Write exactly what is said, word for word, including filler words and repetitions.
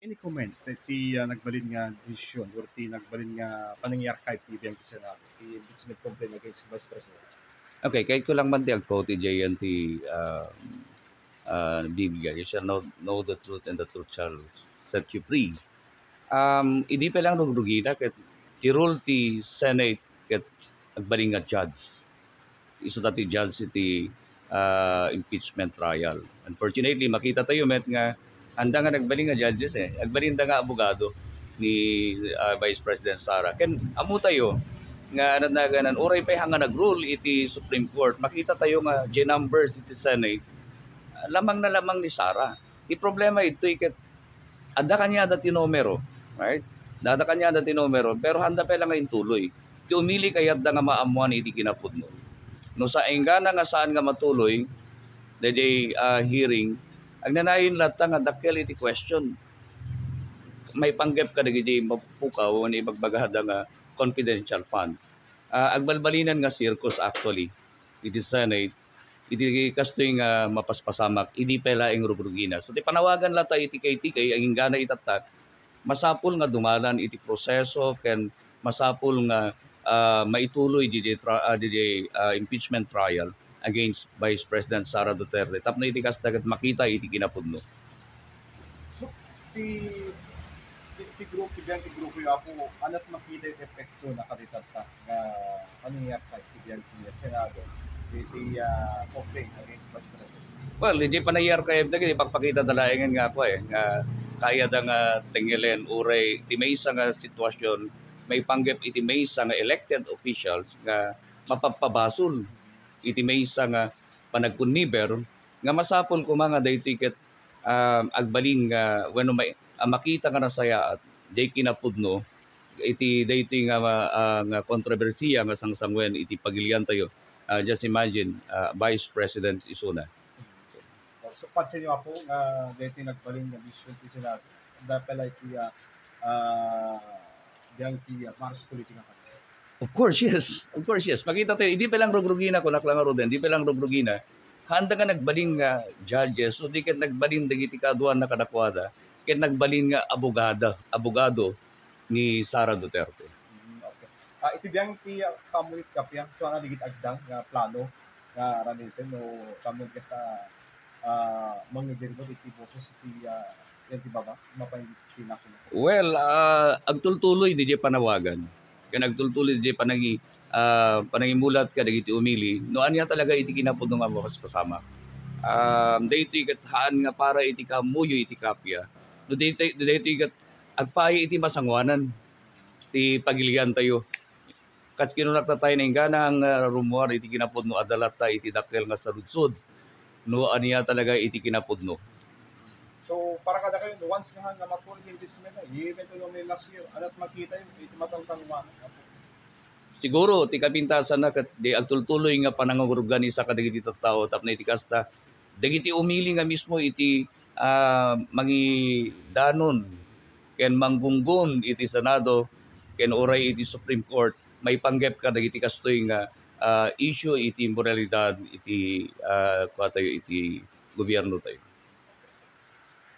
Any comment ti, ah, nagbalin nga desisyon or ti nagbalin nga panangi-archive ti biang ti Senado, ti impeachment complaint against Vice President? Okay, kayatko lang man ti agpaw ti J N T, ah, ah, Biblia, "You shall know, know the truth, and the truth shall set you free." Um, idi pay lang rugrugina ket ti role ti Senate ket agbalin nga judge. Isu ta ti judge iti, ah, impeachment trial. Unfortunately, makita tayo met nga anda nga nagbalin nga judges, eh. Agbalinda nga abogado ni, ah, Vice President Sara. Ken ammo tayo nga nanaganan, uray pay nga nag-rule iti Supreme Court, makita tayo nga diay numbers iti Senate, lamang na lamang ni Sara. Ti problema itoy ket adda kaniada ti numero, right? Adda kaniada ti numero, pero haanda pay lang nga intuloy. Ti umili kayatda nga maammoan iti kinapudno. No sa-, enggana nga saan nga matuloy daydiay, ah, hearing, agnanayon latta nga dakkel iti question. Maipanggep kadagiti mapukaw wenno ibagbagada nga confidential fund. Ah, agbalbalinan nga circus actually iti Senate, iti kastoy nga mapaspasamak, idi pay laeng rugrugina. So, ti panawagan latta iti tikay-tikay, agingga itatta, masapul nga dumalan iti proseso ken masapul nga, ah, maituloy diay tra-, ah, diay, ah, impeachment trial against Vice President Sara Duterte tapno iti kasta ket makita iti kinapudno. So, ti, ti, ti grupo, ti biang ti grupoyo, Apo, ania't makita iti epektona kadatatta nga panangi-archive ti biang ti Senado, iti, ah, complaint against Vice President? Well, iti panangi-archive dagiti ipakpakitada laengen nga ako, eh, nga kayada nga tengngelen uray ti maysa nga sitwasyon maipanggep iti maysa nga elected officials nga mapagpabasol iti maysa nga panagkunniber nga masapul koma nga daytoy ket, ah, agbalin nga wenno mai-, ah, makita nga nasayaat diay kinapudno iti daytoy nga, ah, nga kontrobersiya nga sangsangoen iti pagiliantayo. Ah, just imagine, ah, Vice President isuna. So, pansin niyo, Apo, nga daytoy nagbalin nga desisyon ti Senado, dapat like, ah, ah, biang ti, ah, March politika. Of course, yes. Of course, yes. Makita tayo, idi pay lang rugrugina, kunak lang ngaruden, idi pay lang rugrugina, haanda nga nagbalin nga judges, no di ket nagbalin dagiti kaaduanna kadakuada, ket nagbalin nga abogada, abogado ni Sara Duterte. Mm, okay. Ah, iti biang ti, ah, kaammo iti kappia, so, ania dagiti agda nga plano nga aramiden no kaammo ket, ah, ah, mangngegiribut iti boses iti, ah, iti baba, mapaindis iti national. Well, ah, agtultuloy diay panawagan. Ken agtultuloy diay panangi-, ah, panangimulat kadagiti umili no ania talaga iti kinapudno nga mapaspasamak. Um, daytoy ket haan nga para iti kaammoyo iti kappia. No daytoy, daytoy ket agpaay iti masangoanan ti pagiliantayo. Kas kinunak, tatay, nainggana nga rummuar iti kinapudno, adda latta iti dakkel nga saludsod no ania talaga iti kinapudno. So, para kadakayo, once nga, nga matuloy ti impeachment, even to no may last year, ania't makitayo iti masangoanan? Siguro, ti kapintasanna ket di agtultuloy nga panangorganisa kadagiti tattao tapno iti kasta, dagiti umili nga mismo iti, ah, mangidanon ken manggunggon iti Senado ken uray iti Supreme Court, maipanggep kadagiti kastoy nga, ah, issue iti moralidad iti, ah, kuatayo iti gobiernotayo.